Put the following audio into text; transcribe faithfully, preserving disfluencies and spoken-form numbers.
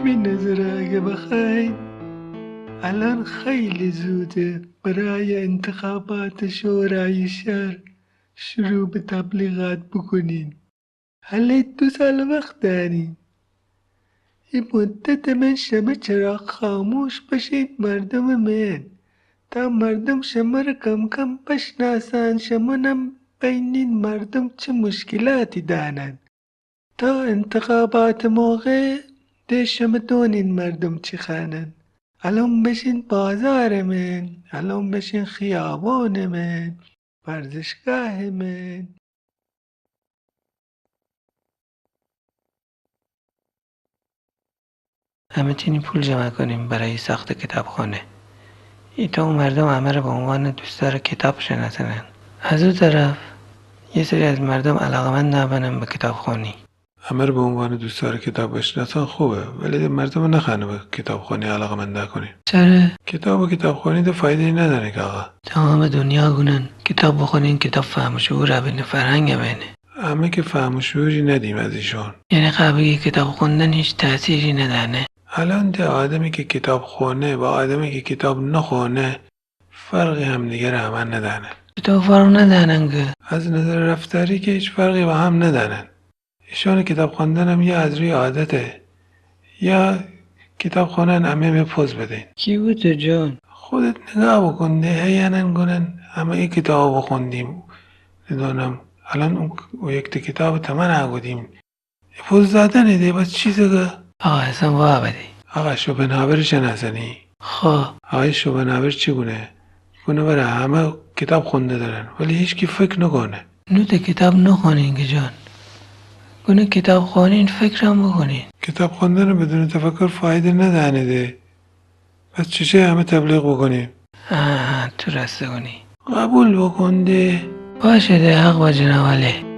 می نظره اگه بخواین، الان خیلی زوده برای انتخابات شورای شهر شروع به تبلیغات بکنین. هله دو سال وقت دارین. ای مدت من شمه چراغ خاموش بشین مردم من، تا مردم شمه ره کم کم بشناسن، شمه نم بینین مردم چه مشکلاتی دانن. تا انتخابات موقع ده شمه دونین مردم چی خوانن. الان بشین بازار من، الان بشین خیابان من، ورزشگاه من. امه تونیم پول جمع کنیم برای ساخت کتابخانه. ایتو مردم امه ره به عنوان دوستدار کتاب شناسنن. از او طرف، یه سری از مردم علاقه‌مند نبنن به کتابخوانی. امه ره به عنوان دوستدار کتاب بشناسن خوبه، ولی ده مردم نخوانه به کتابخوانی علاقه‌مند نکنیم. چره؟ کتاب و کتابخوانی ده فایده‌ای ندانه که آقا. تمام دنیا گونن کتاب بخوانین، کتاب فهم و شعور ابینه، فرهنگ ابینه. امه که فهم و شعوری ندیم از ایشون. یعنی قبلی کتاب خوندن هیچ تأثیری ندانه؟ الان ده آدمی که کتاب خونه و آدمی که کتاب نخونه فرقی همدیگه ره امه ندانن. چطور فرق ندانن که؟ از نظر رفتاری که هیچ فرقی با هم ندانن. ایشان کتاب خوندن هم یا از روی عادته، یا کتاب خونن امه می پوز بدین. کی بوته جان؟ خودت نگاه بکن ده، هی انن گونن امه ای کتاب بخوندیم. ندونم، الان او، او یک تا کتاب تمن آگودیم. ای پوز دادنه ده، بس چیزه که. آقا حسن وابدی. آقا شوپنهاور شناسنی؟ خو. آقای شوپنهاور چی گونه؟ گونه وره همه کتاب خونده دارن، ولی هیچکی فکر نکنه. نو ده کتاب نخوانین که جان. گونه کتاب خوانین، فکرم بکنین. کتاب خوندن بدون تفکر فایده ندانه ده. پس چشه همه تبلیغ بکنیم؟ آه، تو راست گونی. قبول بکن ده. باشه ده، حق با جنابعالی.